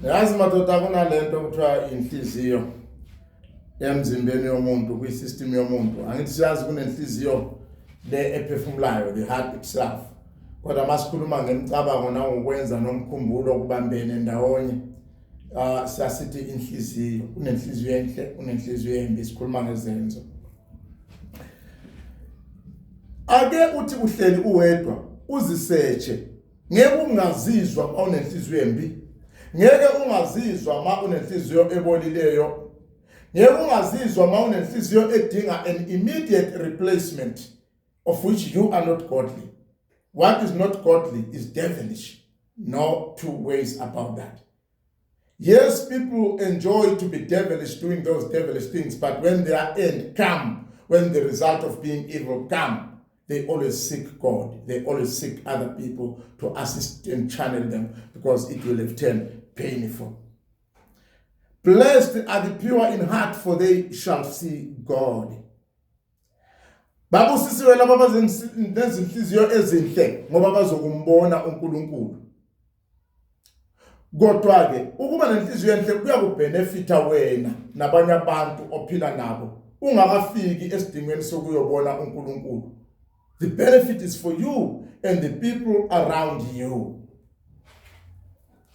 Yazi madoda kunalento kuthiwa inhliziyo emzimbeni yomuntu kwi-system yomuntu. Angithi siyazi kunenhliziyo le ephefumulayo the heart itself. Kodwa masikhuluma ngemicabango nangokwenza nomkhumbulo kubambene ndawonye. Ah siyasithi inhliziyo, unenhliziyo enhle, unenhliziyo embi sikhuluma ngezenzo. Ake uthi uhleli uwedwa uzisetshe ngeke ungazizwa uma unenhliziyo embi ngeke ungazizwa uma unenhliziyo ebolileyo ngeke ungazizwa uma unenhliziyo edinga an immediate replacement of which you are not godly what is not godly is devilish no two ways about that Yes, people enjoy to be devilish doing those devilish things, but when their end come, when the result of being evil come, they always seek God. They always seek other people to assist and channel them because it will have turned painful. Blessed are the pure in heart, for they shall see God. Babusisiwe laba abanezinhliziyo ezinhle ngoba bazokumbona uNkulunkulu. Kodwa ke ukuba nenhliziyo enhle kuyakubenefita wena nabanye abantu ophila nabo ungakafiki esidingweni sokuyobona uNkulunkulu. The benefit is for you and the people around you.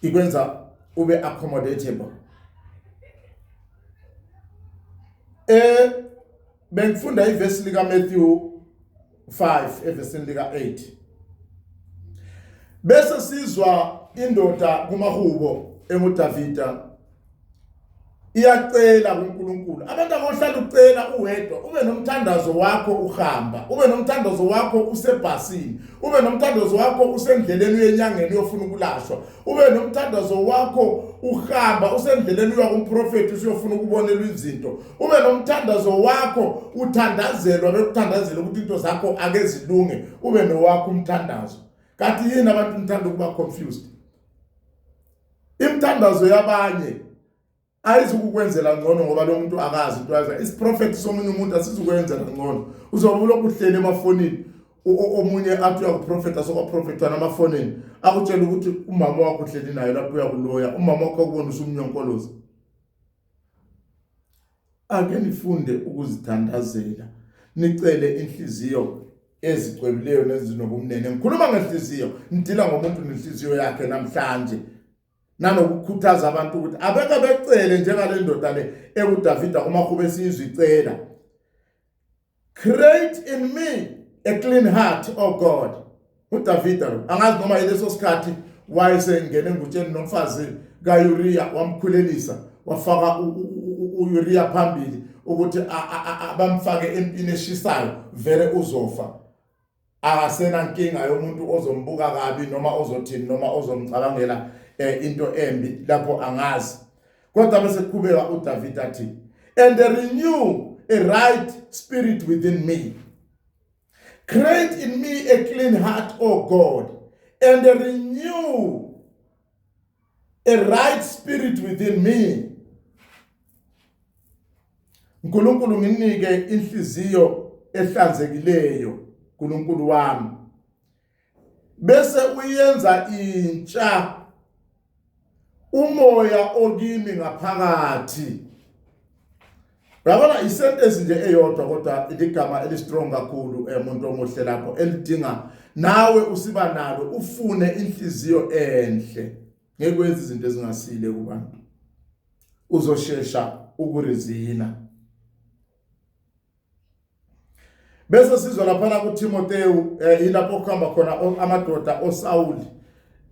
Ikwenza ube accommodatable. Eh bengifunda ivesi lika Matthew 5 evesini lika 8. Bese sizwa indoda kumahubo enguDavida iyacela kuNkulunkulu. Abantu abohlala ucela uwedwa, ube nomthandazo wakho uhamba, ube nomthandazo wakho usebhasini, ube nomthandazo wakho usendleleni uyenyangeni uyofuna ukulashwa, ube nomthandazo wakho uhamba usendleleni uya kumprofethi usuyofuna ukubonelwa izinto, ube nomthandazo wakho uthandazelwa bekuthandazela ukuthi into zakho ake zilunge, ube nowakho umthandazo. Kanti yini abantu nithanda ukuba confused? Imithandazo yabanye ayizukukwenzela ngcono ngoba lo muntu akazi into yazi. Isiprofethi somunye umuntu asizukwenzela ngcono. Uzobe ulokhu uhleli emafonini omunye athi uyakuprofetha sokwaprofethwa namafonini akutshela ukuthi umama wakho uhleli naye lapho uyakuloya umama wakho akubona usumnyonkoloza. Ake nifunde ukuzithandazela nicele inhliziyo ezicwebileyo nezinobumnene. Ngikhuluma ngenhliziyo, ngidila ngomuntu nenhliziyo yakhe namhlanje. Nanokukhuthaza abantu ukuthi abeke becele njengale ndoda le ekuDavida kumahubo esizwe icela. Create in me a clean heart, oh God. uDavida lo angazi noma yileso sikhathi wayesengene engutsheni nomfazi kaUriya wamkhulelisa wafaka uUriya phambili ukuthi abamfake empini eshisayo vele uzofa akasena nkinga yomuntu ozombuka kabi noma ozothini noma ozomcabangela eh, into embi lapho angazi kodwa bese kuqhubeka uDavid athi and renew a right spirit within me create in me a clean heart o God and renew a right spirit within me uNkulunkulu nginike inhliziyo ehlanzekileyo uNkulunkulu wami bese uyenza intsha umoya okimi ngaphakathi uyabona isentence nje eyodwa kodwa ligama elistrong kakhulu emuntu eh, omuhle lapho elidinga nawe usiba nalo ufune inhliziyo enhle ngeke wenze izinto ezingasile kubantu uzoshesha ukurizina Bese sizwa laphana kuTimothewu eh, ilapho kuhamba khona amadoda oSawuli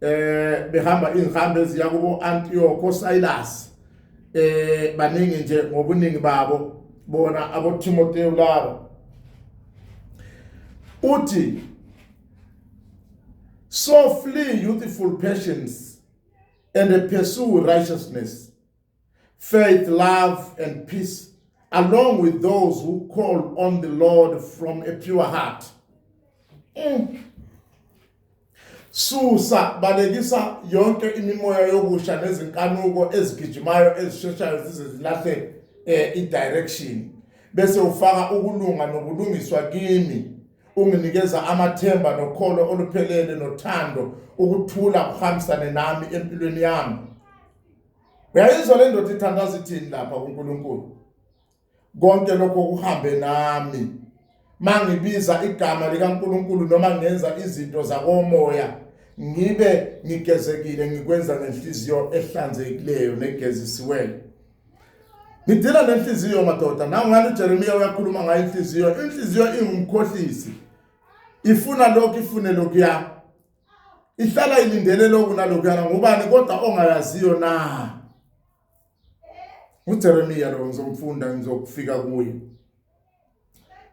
eh behamba izihambi eziya kubo Antioch oSilas eh baningi nje ngobuningi babo bona aboTimothewu laba uthi so flee youthful passions and pursue righteousness faith, love, and peace, along with those who call on the Lord from a pure heart. Mm. Susa balekisa yonke imimoya yokusha nezinkanuko ezigijimayo ezisheshayo zize zilahle eh, i-direction bese ufaka ukulunga nobulungiswa kimi unginikeza amathemba nokholo oluphelele nothando ukuthula kuhambisane nami empilweni yami. Uyayizwa le ndoda ithandaza ithini lapha kuNkulunkulu? Konke lokho kuhambe nami. Mangibiza igama likaNkulunkulu noma ngenza izinto zakomoya ngibe ngigezekile ngikwenza ngenhliziyo ehlanzekileyo negezisiweyo. Ngidila nenhliziyo madoda. Nangani uJeremiya uyakhuluma ngayo inhliziyo. Inhliziyo ingumkhohlisi. Ifuna lokhu ifune lokhuya. Ihlala ilindele lokhu nalokhuyana ngubani kodwa ongayaziyo na? UJeremiya lo ngizomfunda ngizokufika kuye.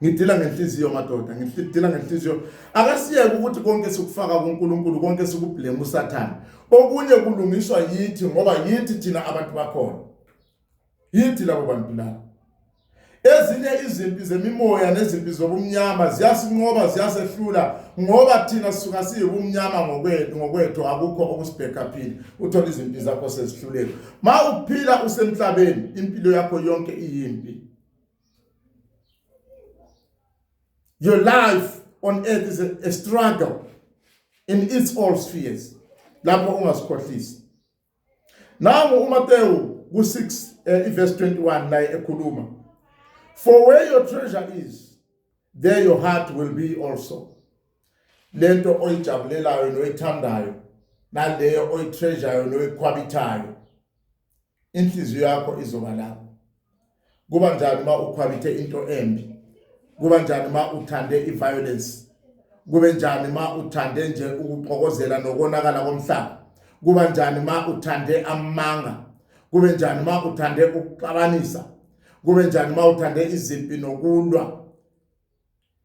Ngidila ngenhliziyo madoda, ngidila ngenhliziyo. Akasiyeke ukuthi konke sikufaka kuNkulunkulu, konke sikublame uSathane. Okunye kulungiswa yithi ngoba yithi thina abantu bakhona. Yithi labo bantu labo. Ezinye izimpi zemimoya nezimpi zobumnyama ziyasinqoba ziyasehlula ngoba thina sisuka siyibumnyama ngokwethu ngokwethu akukho okusibhekhaphile uthola izimpi zakho sezihluleka. Ma uphila usemhlabeni impilo yakho yonke iyimpi. Your life on earth is a struggle in its all spheres. Lapho ungazikhohlisi. Nangu uMatewu ku-6 iverse 21 naye ekhuluma. For where your treasure is, there your heart will be also. Lento oyijabulelayo noyithandayo naleyo oyitreasure noyikhwabithayo inhliziyo yakho izoba lapho. Kuba njani uma ukhwabithe into embi? Kuba njani uma uthande i-violence? Kube njani uma uthande nje ukuxokozela nokonakala komhlaba? Kuba njani uma uthande amanga? Kube njani uma uthande ukuxabanisa? Kube njani uma uthande izimpi nokulwa?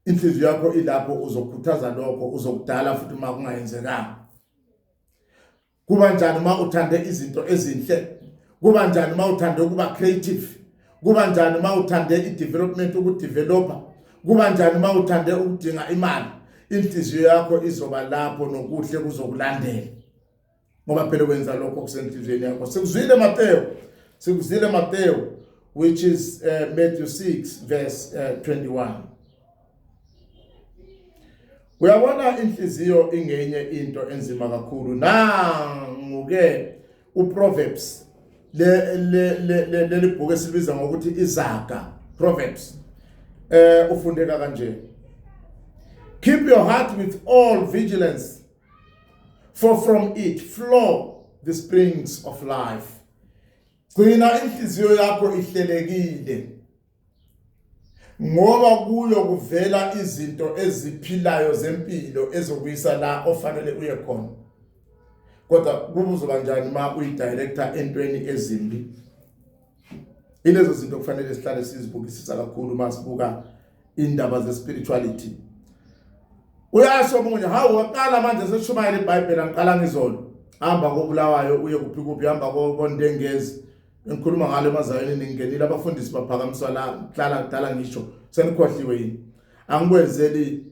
Inhliziyo yakho ilapho, uzokhuthaza lokho, uzokudala futhi uma kungayenzekanga. Kuba njani uma uthande izinto ezinhle? Kuba njani uma uthande ukuba creative? Kuba njani uma uthande i-development, ukudevelopa? Kuba njani uma uthande ukudinga imali? Inhliziyo yakho izoba lapho nokuhle kuzokulandela. Ngoba phela wenza lokho okusenhliziyweni yakho. Sikuzwile Mateo. Sikuzwile Mateo which is Matthew 6 verse 21. Uyabona inhliziyo ingenye into enzima kakhulu. Nangu ke uProverbs le le leli bhuku esilibiza ngokuthi izaga Proverbs. Ufundeka kanje. Keep your heart with all vigilance, for from it flow the springs of life. Gcina inhliziyo yakho ihlelekile, ngoba kuyo kuvela izinto eziphilayo zempilo ezokuyisa la ofanele uye khona. Kodwa kubuzoba njani uma uyi-director entweni ezimbi? Ilezo zinto kufanele sihlale sizibukisisa kakhulu uma sibuka indaba ze-spirituality. Uyasho omunye, hawu waqala manje seshumayela iBhayibheli, angiqala ngizolo. Hamba koBulawayo uye kuphi kuphi, hamba koNdengezi. Ngikhuluma ngalo emazayoni ningenile, abafundisi baphakamiswa la, hlala kudala ngisho senikhohliwe yini? Angikwenzeli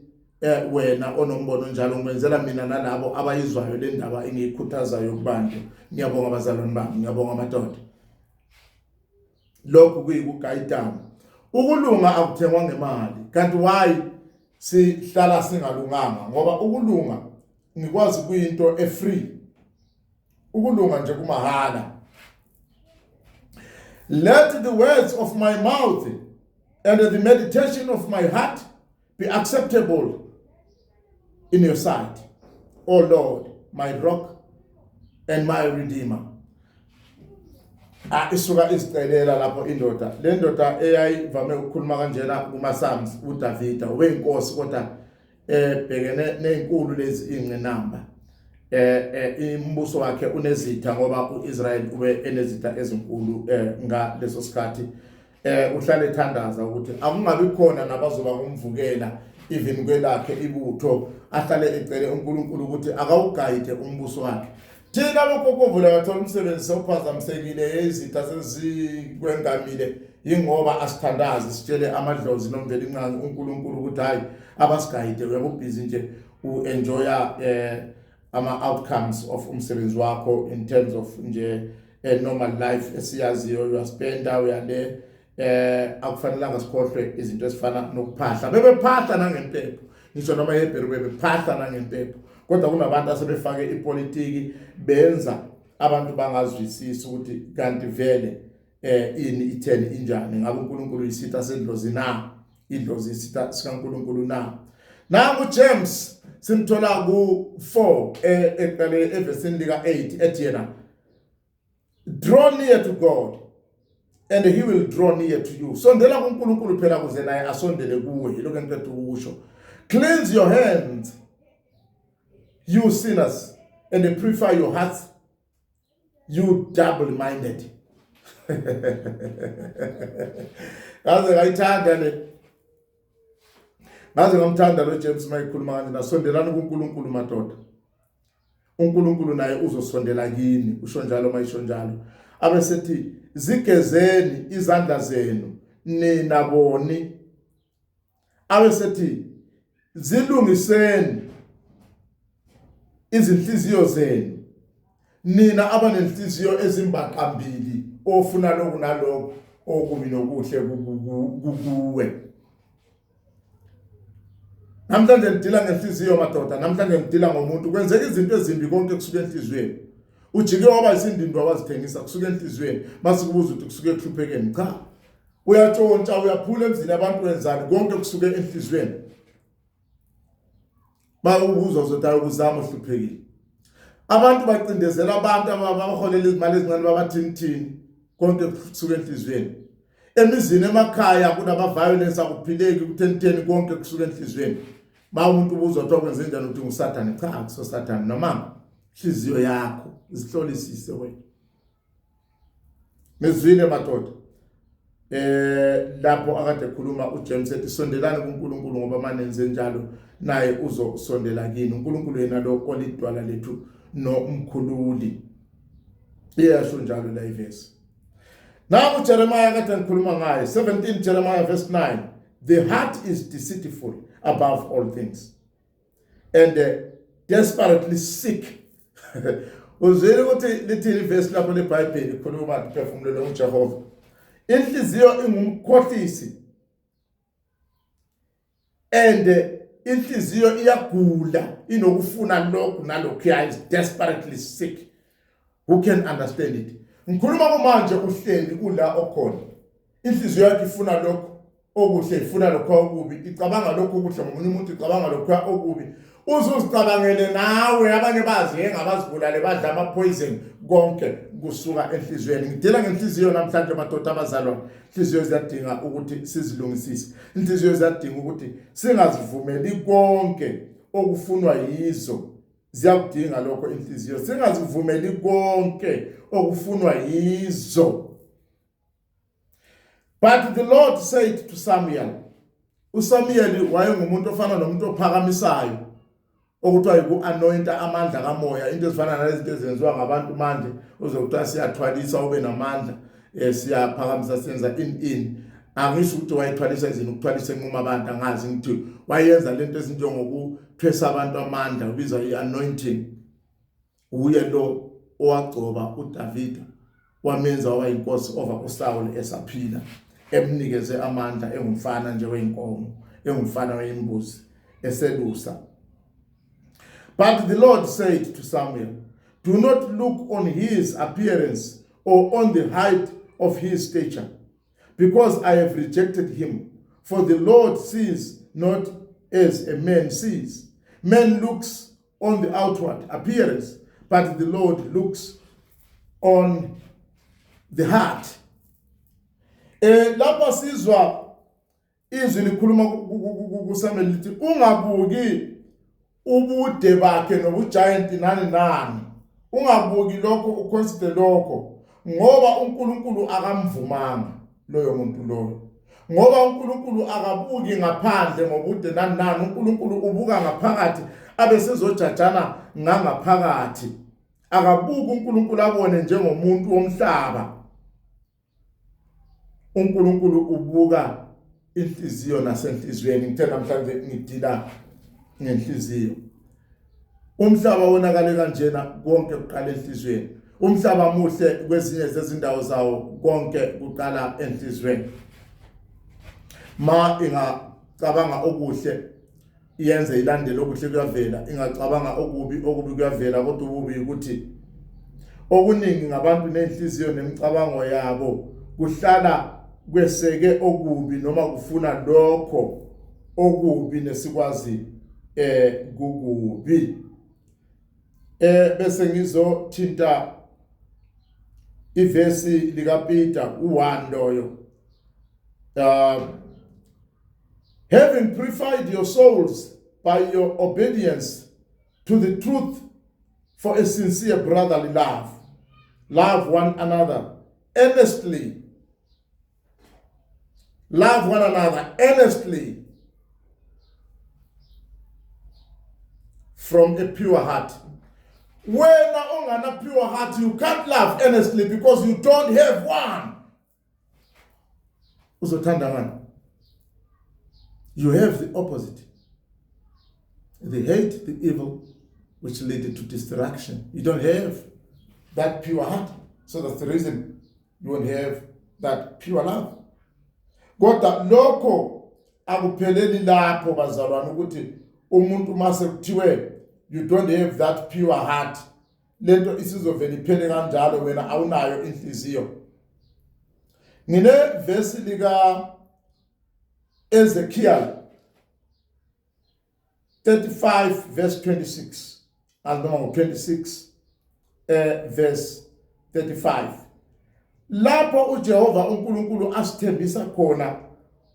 wena onombono njalo, ngikwenzela mina nalabo abayizwayo le ndaba engiyikhuthazayo kubantu. Ngiyabonga bazalwane bami, ngiyabonga madoda. Lokhu kuyikugayidana. Ukulunga akuthengwa ngemali. Kanti why sihlala singalunganga? Ngoba ukulunga ngikwazi kuyinto e-free. Ukulunga nje kumahhala. Let the words of my mouth and the meditation of my heart be acceptable in your sight, O Lord, my rock and my redeemer. Ah, isuka izicelela lapho indoda. Le ndoda eyayivame ukukhuluma kanjena kuma Psalms, uDavida ubeyinkosi kodwa ebhekene nezinkulu lezi ingqinamba. Imibuso wakhe unezitha ngoba uIsrael ube enezitha ezinkulu ngaleso sikhathi. Uhlale ethandaza ukuthi akungabi khona nabazoba ngumvukela even kwelakhe ibutho, ahlale ecele uNkulunkulu ukuthi akawugayide umbuso wakhe. Thina bokhokhovula bathola umsebenzi sewuphazamisekile, izitha sezikwengamile, yingoba asithandazi sitshele amadlozi noMvelinqangi uNkulunkulu ukuthi hayi abasigayide. Uyabubhizi nje u-enjoya ama-outcomes of umsebenzi wakho in terms of nje normal life esiyaziyo, uyaspenda uyale. Akufanelanga sikhohlwe izinto ezifana nokuphahla. Bebephahla nangempepho, ngisho noma eHebheru bebephahla nangempepho, kodwa kunabantu asebefake ipolitiki benza. Abantu bangazwisisi ukuthi kanti vele ini itheni injani, ngabe uNkulunkulu isitha sedlozi na, idlozi isitha sikaNkulunkulu na. Nangu James simthola ku-4 eqale evesini lika-8 ethi yena, draw near to God and he will draw near to you. Sondela kuNkulunkulu phela kuze naye asondele kuwe. Yilokho engiqeda ukusho. Cleanse your hands, you sinners, and purify your hearts, you double minded. Ngaze ngayithanda le, ngaze ngamthanda lo James mayikhuluma kanje. Nasondelani kuNkulunkulu madoda, uNkulunkulu naye uzosondela kini. Usho njalo mayisho njalo, abesethi zigezeni izandla zenu nina boni, abesethi zilungiseni izinhliziyo zenu nina abanenhliziyo ezimbaqambili, ofuna lokhu nalokhu, okubi nokuhle kukuwe. Namhlanje ngidila ngenhliziyo madoda, namhlanje ngidila ngomuntu. Kwenzeka izinto ezimbi, konke kusuka enhliziyweni. Ujike waba isindindwa, wazithengisa, kusuka enhliziyweni. Masikubuza ukuthi kusuke ekuhluphekeni, cha. Uyatshontsha, uyaphula emzini abantu, wenzani, konke kusuke enhliziyweni. Bakubuza uzothi ayokuzama uhluphekile. Abantu bacindezela abantu abaholela izimali ezincane, babathini thini, konke kusuka enhliziyweni. Emizini emakhaya kunaba violence, akuphileki, kutheni, konke kusuka enhliziyweni. Ba umuntu ubuzwa kuthiwa kwenze njani, uthi nguSathane. Cha, akuso Sathane, noma inhliziyo yakho izihlolisise wena. Ngizwile madoda, lapho akade ekhuluma uJames ethi sondelani kuNkulunkulu, ngoba manenze njalo naye uzosondela kini. uNkulunkulu yena lo olidwala lethu nomkhululi, iyasho njalo la ivesi. Nangu Jeremiah kade ngikhuluma ngaye, 17 Jeremiah verse 9, the heart is deceitful above all things and desperately sick. Uzwile ukuthi lithini ivesi lapho leBhayibheli khuluma liphefumulelwe uJehova? Inhliziyo ingumkhohlisi and inhliziyo iyagula, inokufuna lokhu nalokhu, is desperately sick, who can understand it? Ngikhuluma kumanje uhleli ula okhona, inhliziyo yakho ifuna lokhu okuhle, ifuna lokho okubi, icabanga lokhu okuhle ngomunye umuntu, icabanga lokhu okubi, uze uzicabangele nawe. Abanye bazi ngabazibulale, badla ama-poison, konke kusuka enhliziyweni. Ngidela ngenhliziyo namhlanje madoda, abazalwane. Inhliziyo ziyadinga ukuthi sizilungisise, inhliziyo ziyadinga ukuthi singazivumeli konke okufunwa yizo. Ziyakudinga lokho inhliziyo, singazivumeli konke okufunwa yizo. But the Lord said to Samuel, uSamuel wayengumuntu ofana nomuntu ophakamisayo, okuthiwa yiku-anointa, amandla kamoya, into ezifana nalezi zinto ezenziwa ngabantu manje, uzokuthiwa siyathwalisa ube namandla, siyaphakamisa, senza in. Angisho ukuthi wayethwalisa izinto, ukuthwalisa enquma abantu, angazi. Ngithi wayenza lento ezinjengokuthwesa abantu amandla, ubizwa i-anointing. Uye lo owagcoba uDavida, wamenza waba inkosi over uSaul esaphila, emnikeze amandla engumfana nje weinkomo, engumfana wembuzi eselusa. But the Lord said to Samuel, do not look on his appearance or on the height of his stature, because I have rejected him. For the Lord sees not as a man sees. Man looks on the outward appearance, but the Lord looks on the heart. Lapha sizwa izwi likhuluma kuSamuel lithi ungabuki ubude bakhe nobugiant nani nani, ungabuki lokho, uconsider lokho, ngoba uNkulunkulu akamvumanga loyo muntu loyo, ngoba uNkulunkulu akabuki ngaphandle ngobude nani nani. uNkulunkulu ubuka ngaphakathi, abe sezojajana ngangaphakathi. Akabuki uNkulunkulu abone njengomuntu womhlaba. uNkulunkulu ubuka inhliziyo nasenhliziyweni. Ngithe namhlanje ngidila ngenhliziyo. Umhlaba wonakale kanjena, konke kuqala enhliziyweni. Umhlaba muhle kwezinye zezindawo zawo, konke kuqala enhliziyweni. Ma ingacabanga okuhle, iyenze, ilandele okuhle, kuyavela. Ingacabanga okubi, okubi kuyavela. Kodwa ububi ukuthi Okuningi ngabantu nenhliziyo nemicabango yabo kuhlala kweseke okubi noma kufuna lokho okubi nesikwazi kukubi. Bese ngizothinta ivesi likaPeter u1 loyo. Having purified your souls by your obedience to the truth for a sincere brotherly love, love one another earnestly. Love one another earnestly from a pure heart. Wena ongana pure heart, you can't love earnestly because you don't have one. Uzothanda ngani? You have the opposite. The hate, the evil, which lead to destruction. You don't have that pure heart. So that's the reason you won't have that pure love. Kodwa lokho akupheleli lapho bazalwane, ukuthi umuntu mase kuthiwe you don't have that pure heart, lento isizovela iphele kanjalo, wena awunayo inhliziyo. Ngine verse lika Ezekiel 35 verse 26, anoma ngo-26 verse 35, lapho uJehova uNkulunkulu asithembisa khona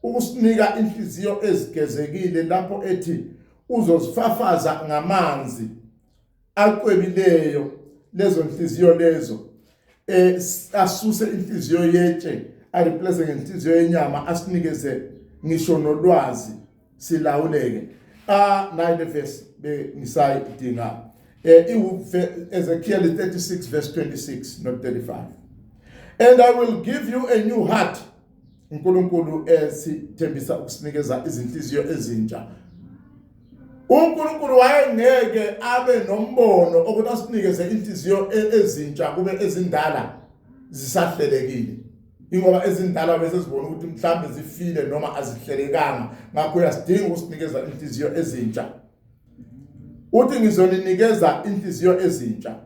ukusinika inhliziyo ezigezekile, lapho ethi uzozifafaza ngamanzi acwebileyo lezo nhliziyo lezo, asuse inhliziyo yetshe areplace ngenhliziyo yenyama, asinikeze ngisho nolwazi silawuleke. Nayi le verse bengisayidinga, Ezekiel 36 verse 26, not 35. And I will give you a new heart. uNkulunkulu esithembisa ukusinikeza izinhliziyo ezintsha. uNkulunkulu wayengeke abe nombono ukuthi asinikeze inhliziyo ezintsha kube ezindala zisahlelekile, ingoba ezindala bese sibona ukuthi mhlambe zifile noma azihlelekanga. Ngakho uyasidinga ukusinikeza inhliziyo ezintsha. Uthi ngizoninikeza inhliziyo ezintsha,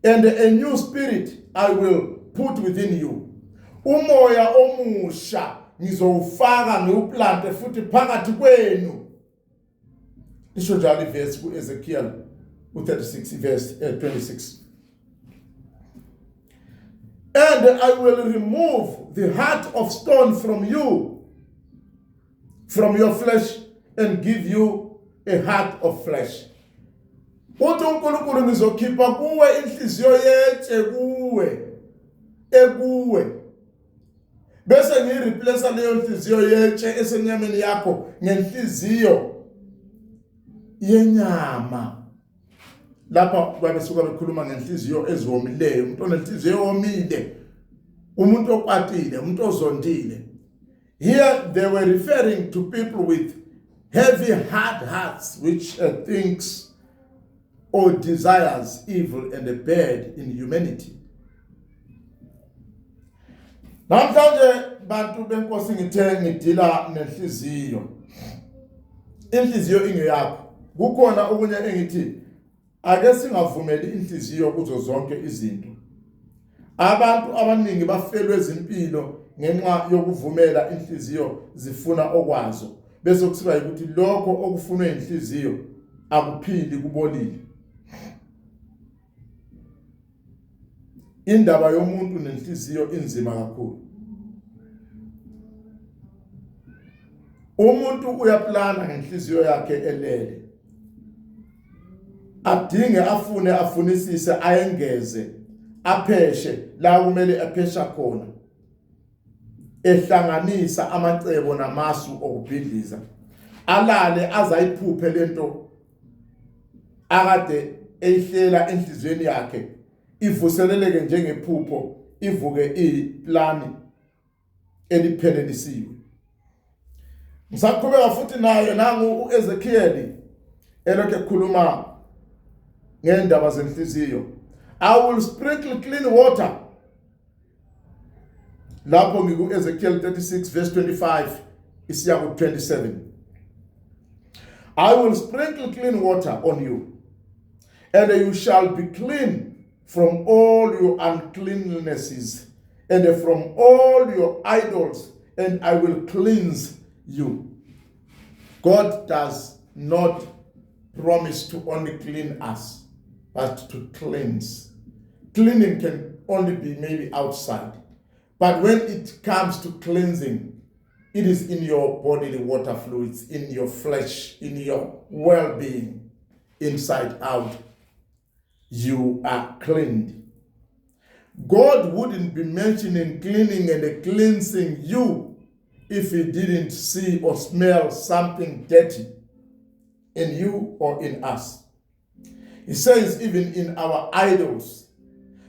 and a new spirit I will put within you. Umoya omusha ngizowufaka, ngiwuplante futhi phakathi kwenu. Isho njalo ivesi kuEzekiel u36 verse 26. And I will remove the heart of stone from you, from your flesh, and give you a heart of flesh. Uthi uNkulunkulu ngizokhipha kuwe inhliziyo yetshe kuwe ekuwe, bese ngiyireplace leyo nhliziyo yetshe esenyameni yakho ngenhliziyo yenyama. Lapha babesuka bekhuluma ngenhliziyo eziwomileyo, umuntu onenhliziyo ewomile, umuntu okwatile, umuntu ozondile. Here they were referring to people with heavy hard hearts which thinks or desires evil and the bad in humanity. Namhlanje bantu benkosi ngithe ngidila nenhliziyo. Inhliziyo ingeyakho. Kukhona okunye engithi ake singavumeli inhliziyo kuzo zonke izinto. Abantu abaningi bafelwe izimpilo ngenxa yokuvumela inhliziyo zifuna okwazo, bese kusiba ukuthi lokho okufunwe inhliziyo akuphili, kubolile. Indaba yomuntu nenhliziyo inzima kakhulu. Umuntu uyaplana ngenhliziyo yakhe elele, adinge, afune, afunisise, ayengeze, apheshe la kumele aphesha khona, ehlanganisa amacebo namasu okubhidliza, alale azayiphuphe lento akade eyihlela enhliziyweni yakhe, ivuseleleke njengephupho, ivuke iplani eliphelelisiwe. Ngisaqhubeka futhi naye nangu uEzekiel elokhu ekhuluma ngendaba zenhliziyo. I will sprinkle clean water. Lapho ngiku Ezekiel 36 verse 25 isiya ku 27. I will sprinkle clean water on you, and you shall be clean. from all your uncleannesses and from all your idols, and I will cleanse you. God does not promise to only clean us, but to cleanse. Cleaning can only be maybe outside. But when it comes to cleansing, it is in your bodily water fluids, in your flesh, in your well being, inside out. You are cleaned. God wouldn't be mentioning cleaning and cleansing you if he didn't see or smell something dirty in you or in us. He says, even in our idols.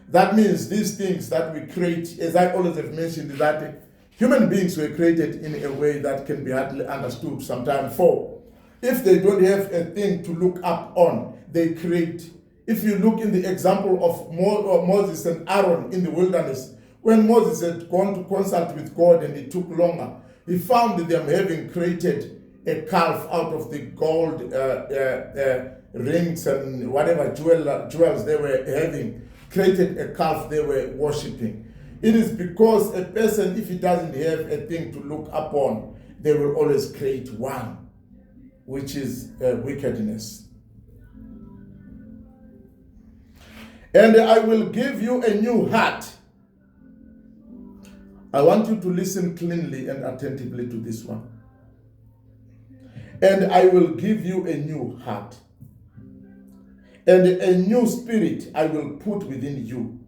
That means these things that we create, as I always have mentioned, that human beings were created in a way that can be hardly understood sometimes. For if they don't have a thing to look up on, they create. If you look in the example of Moses and Aaron in the wilderness, when Moses had gone to consult with God and it took longer, he found them having created a calf out of the gold rings and whatever jewels they were having, created a calf they were worshipping. It is because a person, if he doesn't have a thing to look upon, they will always create one, which is wickedness. And I will give you a new heart. I want you to listen cleanly and attentively to this one. And I will give you a new heart. And a new spirit I will put within you.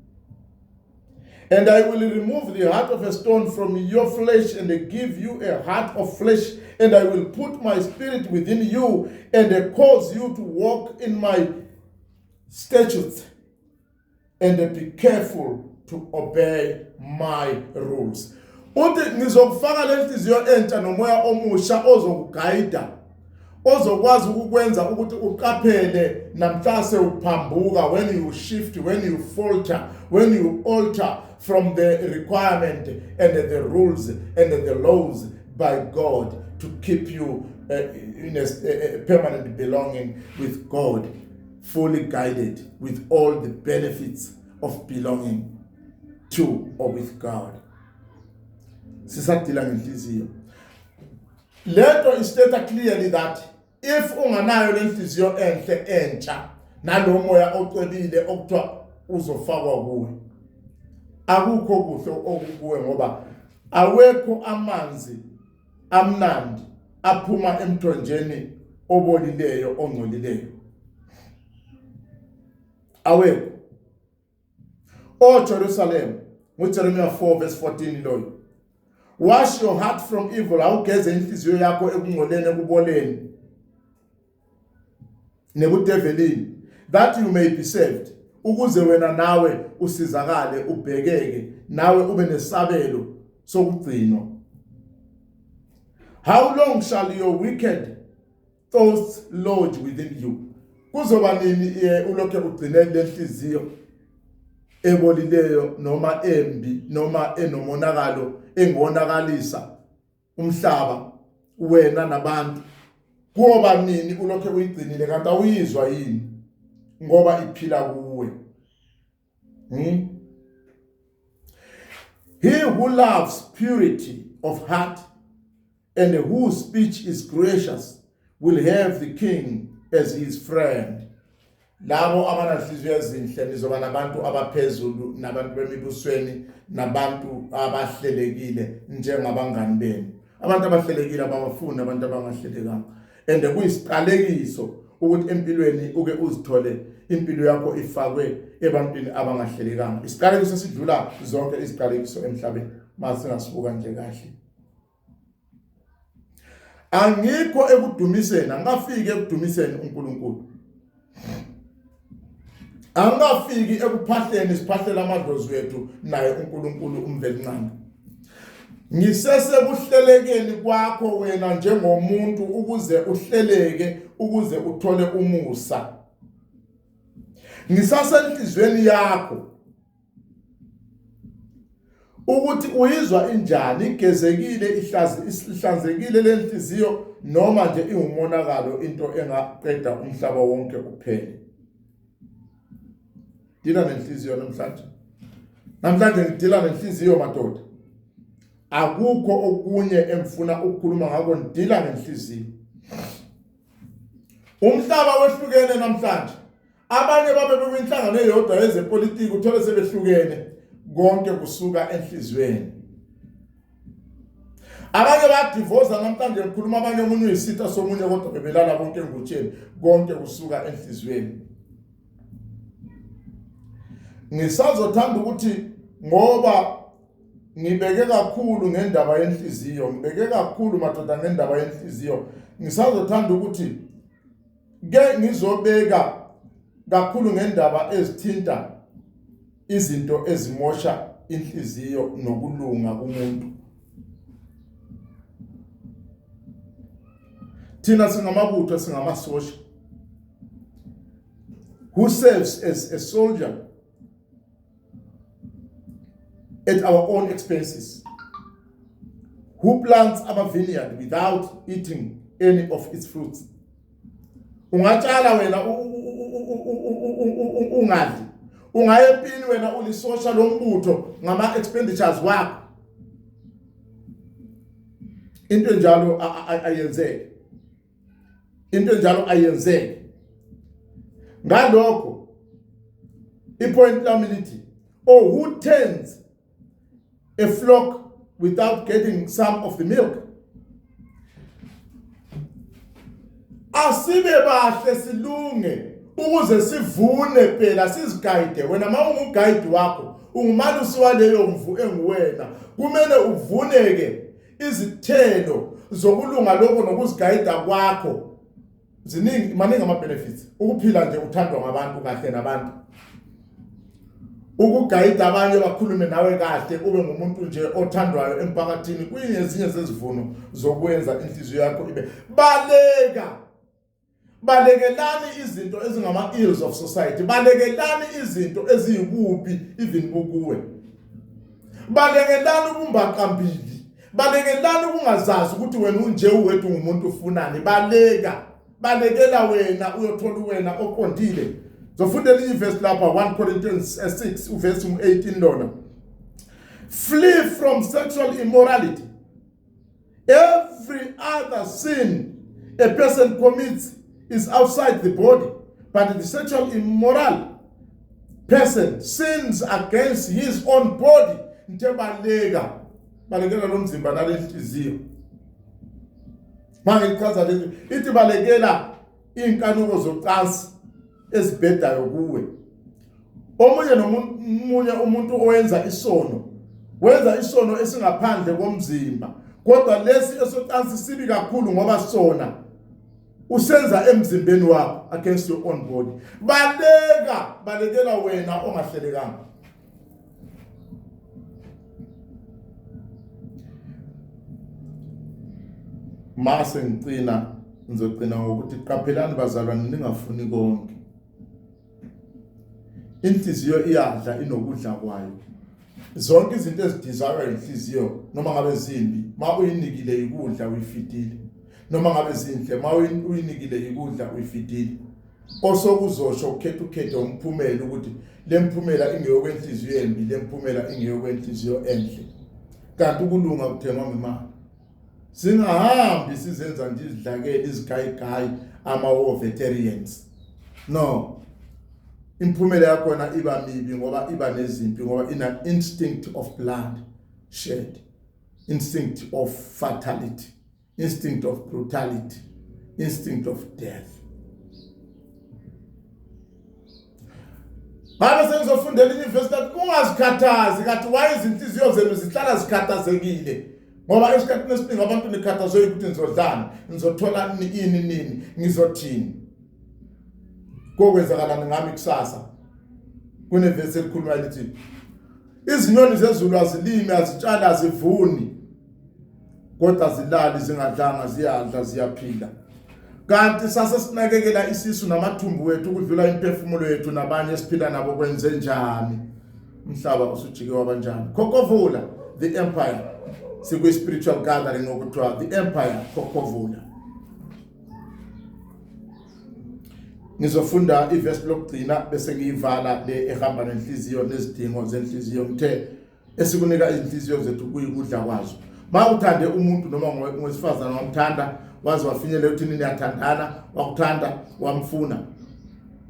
And I will remove the heart of a stone from your flesh and give you a heart of flesh. And I will put my spirit within you and cause you to walk in my statutes and be careful to obey my rules. Uthi ngizokufaka le nhliziyo entsha nomoya omusha ozokugayida ozokwazi ukukwenza ukuthi uqaphele namhlase uphambuka when you shift when you falter when you alter from the requirement and the rules and the laws by God to keep you in a permanent belonging with God fully guided with all the benefits of belonging to or with God. Sisadila ngenhliziyo. Lento istate clearly that if unganayo lenhliziyo enhle entsha nalomoya ocwebile okuthiwa uzofakwa kuwe akukho kuhle okukuwe ngoba awekho amanzi amnandi aphuma emthonjeni obolileyo ongcolileyo awekho O Jerusalem nguJeremiah 4 verse 14 loyo wash your heart from evil awugeze inhliziyo yakho ekungcoleni ekuboleni nekudevelini that you may be saved ukuze wena nawe usizakale ubhekeke nawe ube nesabelo sokugcinwa how long shall your wicked thoughts lodge within you kuzoba nini eh, ulokhe ugcine lenhliziyo ebolileyo noma embi noma enomonakalo engonakalisa umhlaba wena nabantu kuyoba nini ulokhe uyigcinile kanti awuyizwa yini ngoba iphila kuwe hmm? He who loves purity of heart and whose speech is gracious will have the king as his friend. Labo abananhliziyo ezinhle nizoba nabantu abaphezulu nabantu bemibusweni nabantu abahlelekile njengabangani benu. Abantu abahlelekile ababafuni abantu abangahlelekanga. And kuyisiqalekiso ukuthi empilweni uke uzithole impilo yakho ifakwe ebantwini abangahlelekanga. Isiqalekiso sidlula zonke iziqalekiso emhlabeni masingasibuka nje kahle. Angikho ekudumiseni, angikafiki ekudumiseni uNkulunkulu. Angikafiki ekuphahleni siphahlela amadlozi wethu naye uNkulunkulu uMvelinqangi. Ngisesekuhlelekeni kwakho wena njengomuntu ukuze uhleleke ukuze uthole umusa. Ngisasenhlizweni yakho ukuthi uyizwa injani igezekile ihlazi ihlanzekile lenhliziyo noma nje iwumonakalo into engaqeda umhlaba wonke uphele. Dila nenhliziyo namhlanje. Namhlanje ngidila nenhliziyo madoda. Akukho okunye engifuna ukukhuluma ngakho ngidila ngenhliziyo. Umhlaba wehlukene namhlanje. Abanye babe bekwinhlangano eyodwa yezepolitiki uthole sebehlukene. Konke kusuka enhliziyweni. Abanye badivoza namhlanje ngikhuluma abanye omunye uyisitha somunye kodwa bebelala bonke engutsheni konke kusuka enhliziyweni. Ngisazothanda ukuthi ngoba ngibeke kakhulu ngendaba yenhliziyo ngibeke kakhulu madoda ngendaba yenhliziyo ngisazothanda ukuthi ke ngizobeka kakhulu ngendaba ezithinta izinto ezimosha inhliziyo nokulunga kumuntu thina singamabutho singamasosha who serves as a soldier at our own expenses who plants our vineyard without eating any of its fruits ungatshala wena ungadli ungaya empini wena ulisosha lombutho ngama expenditures wakho into enjalo ayenzeki into enjalo ayenzeki ngalokho ipoint lami lithi oh who tends a flock without getting some of the milk asibe bahle silunge ukuze sivune phela sizigayide wena uma ungugayidi wakho ungumalusi waleyo mvu enguwena kumele uvuneke izithelo zokulunga lokho nokuzigayida kwakho ziningi maningi ama benefits ukuphila nje uthandwa ngabantu kahle nabantu ukugayida abanye bakhulume nawe kahle ube ngumuntu nje othandwayo emphakathini kuyingezinye zezivuno zokwenza inhliziyo yakho ibe baleka balekelani izinto ezingama ills of society balekelani izinto eziyikubi even bukuwe balekelani ubumbaqambili balekelani ukungazazi ukuthi wena unje uwedwa ungumuntu ufunani baleka balekela wena uyothola uwena oqondile zofunda elinye ivesi lapha 1 Corinthians 6 eh, uvesi 18 lona flee from sexual immorality every other sin a person commits is outside the body but the sexual immoral person sins against his own body nte baleka balekela lo mzimba nalenhliziyo mangichaza lezi ithi balekela inkanuko zocansi ezibhedayo kuwe omunye nomunye umuntu owenza isono wenza isono esingaphandle komzimba kodwa lesi esocansi sibi kakhulu ngoba sona usenza emzimbeni wakho against your own body baleka balekela wena ongahlelekanga mase ngicina ngizogcina ngokuthi qaphelani bazalwane ningafuni konke inhliziyo iyadla inokudla kwayo zonke izinto ezidizaywa inhliziyo noma ngabe zimbi ma uyinikile ikudla uyifidile noma ngabe zinhle ma uyinikile ikudla uyifidile osokuzosho ukhetha ukhethe umphumela ukuthi lemphumela ingeyokwenhliziyo embi lemphumela ingeyokwenhliziyo enhle kanti ukulunga kuthengwa ngemali singahambi sizenza nje izidlakela izigayigayi ama-war veterans no imphumela yakhona iba mibi ngoba iba nezimpi ngoba ina instinct of blood shed instinct of fatality instinct of brutality instinct of death ngabe sengizofundela elinye ivesi lathi ungazikhathazi kathi waye izinhliziyo zenu zihlala zikhathazekile ngoba esikhathini esiningi abantu nikhathazwe ukuthi nizodlani nizothola ini nini ngizothini kokwenzakalani ngami kusasa kunevesi elikhuluma lithi izinyoni zezulu azilimi azitshali azivuni kodwa zilali zingadlanga ziyadla ziyaphila kanti sase sinakekela isisu namathumbu wethu ukudlula imphefumulo yethu nabanye esiphila nabo kwenze njani umhlaba usujike wabanjani khokovula the empire sikwi spiritual gathering okuthiwa the empire khokovula Ngizofunda ivesi lokugcina bese ngiyivala le ehamba nenhliziyo nezidingo zenhliziyo. Ngithe esikunika izinhliziyo zethu kuyikudla kwazo. Mawuthande umuntu noma ngowesifazane wamthanda waze wafinyelela ukuthi niyathandana, wakuthanda wamfuna,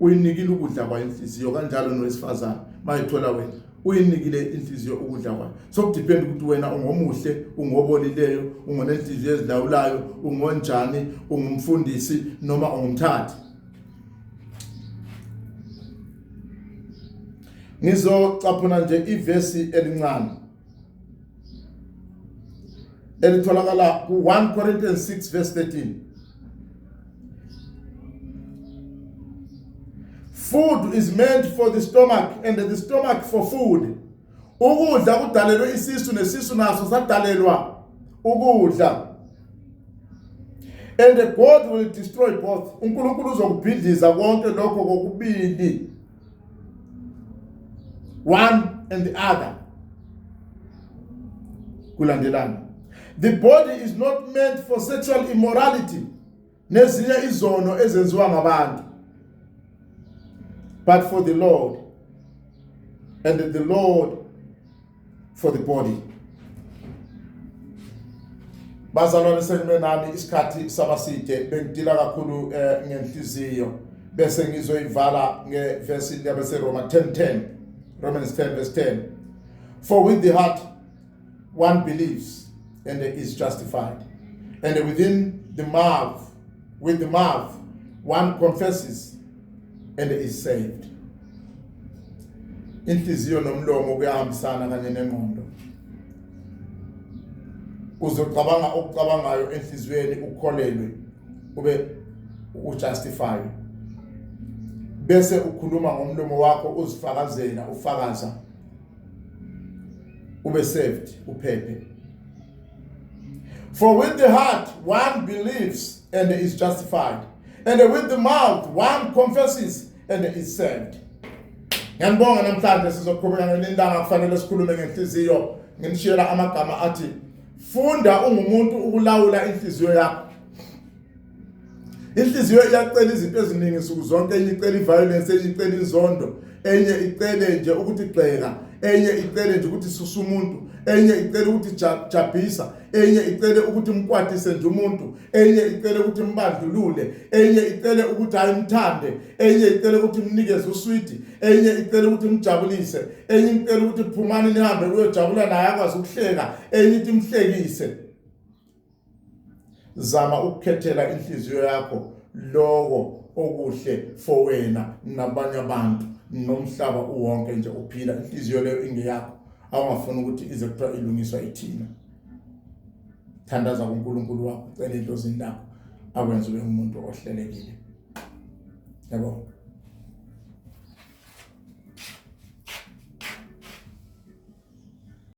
uyinikile ukudla kwayo inhliziyo. Kanjalo nowesifazane mayithola wena uyinikile inhliziyo ukudla kwayo. So kudepend ukuthi wena ungomuhle, ungobolileyo, ungonenhliziyo ezilawulayo, ungonjani, ungumfundisi noma ungumthathi. Ngizocaphuna nje ivesi elincane elitholakala ku-1 Corinthians 6 verse 13. Food is meant for the stomach and the stomach for food. Ukudla kudalelwe isisu nesisu naso sadalelwa ukudla. And God will destroy both. uNkulunkulu uzokubhidliza konke lokho kokubili. One and the other. Kulandelana. The body is not meant for sexual immorality nezinye izono ezenziwa ngabantu, but for the Lord, and the Lord for the body. Bazalwane, sengime nani isikhathi sabaside, bengidila kakhulu ngenhliziyo, bese ngizoyivala ngevesi labaseRoma 10:10, Romans 10 verse 10. For with the heart one believes and is justified, and within the mouth, with the mouth one confesses and is saved. Inhliziyo nomlomo kuyahambisana kanye nengqondo. Uzocabanga okucabangayo enhliziyweni, ukholelwe, ube ujustify, bese ukhuluma ngomlomo wakho uzifakazela, ufakaza, ube saved, uphephe. For with the heart one believes and is justified, and with the mouth one confesses and is saved. Ngiyanibonga namhlanje, sizoqhubeka ngelindanga kufanele sikhulume ngenhliziyo. Nginishiyela amagama athi funda ungumuntu ukulawula inhliziyo yakho. Inhliziyo iyacela izinto eziningi nsuku zonke, enye icela iviolence, enye icela inzondo, enye icele nje ukuthi gxeka, enye icele nje ukuthi susa umuntu, enye icele ukuthi jabhisa, enye icele ukuthi mkwatise nje umuntu, enye icele ukuthi mbandlulule, enye icele ukuthi ayimthande, enye icele ukuthi mnikeze uswidi, enye icele ukuthi mjabulise, enye icele ukuthi phumani nihambe uyojabula naye akwazi ukuhleka, enye ithi mhlekise. Zama ukukhethela inhliziyo yakho lokho okuhle for wena nabanye abantu nomhlaba uwonke nje uphila. Inhliziyo leyo ingeyakho, awungafuni ukuthi ize kuthiwa ilungiswa ithina. Thandaza kuNkulunkulu wakho, ucele idlozini lakho akwenze ube umuntu ohlelekile. Yabo.